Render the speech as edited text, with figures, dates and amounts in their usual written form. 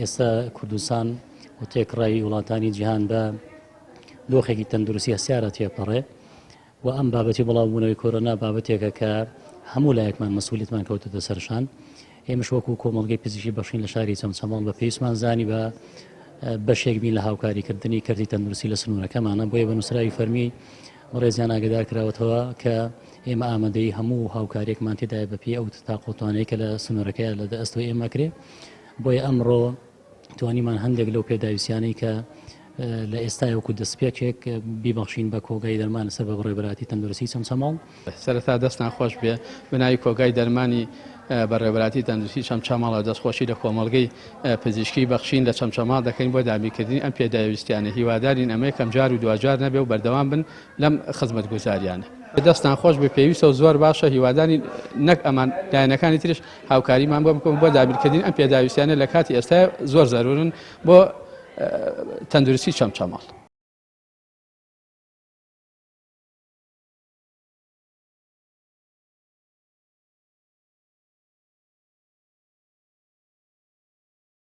ئێستا کوردستان و تێکڕای وڵاتانی جیهان بە دۆخێکی تەندروستی هەستیارە تێپەڕێ و ئەم بابەتی بڵاوبوونەوەی کۆرۆنا بابەتێکە کە هەموو لایەکمان مەسئولیەتمان کەوتۆتە سەرشان. ئێمەش وەکو کۆمەڵگەی پزیشکی بەخشین لە شاری چەمچەماڵ بە پێویستمان زانی بە بەشێک بین لە هاوکاریکردنی کەرتی تەندروستی لە سنوورەکەمانە، بۆیە بە نووسراوی فەرمی بەڕێزیان ئاگدار کراوەتەوە کە ئێمە ئامادەی هەموو هاوکاریەکمان تێدایە بەپێی ئەو تاقۆتوانەی کە لە سنوورەکەی لە دەستەوەی ئێمە کرێ. بۆیە ئەمڕۆ توانیمان هەندێک لەو پێداویستیانەی کە لە ئێستای وەکو دەستپێکێک بیبەخشین بە کۆگای دەرمان سەر بە بەڕێوەبەرایەتی تەندروستی چەمچەماڵ. سەرەتا دەستتان خۆش بێ بەناوی کۆگای دەرمانی بەڕێوەبەرایەتی تەندروستی چەمچەماڵەوە دەستخۆشی لە کۆمەڵگەی پزیشکی بەخشین لە چەمچەماڵ دەکەین بۆ دابینکردنی ئەم پێداویستیانە، هیوادارین ئەمە یەکەمجار و دواجار نەبێ و بەردەوام بن لەم خزمەتگوزاریانە. دەستتان خۆش بێ پێویستە و زۆر باشە هیوادارین نەک ئەمان لایەنەکانی تریش هاوکاریمان بۆ بکەن بۆ دابینکردنی ئەم پێداویستیانە لە کاتی ئێستا زۆر زەرورن بۆ تەندروستی چەمچەماڵ.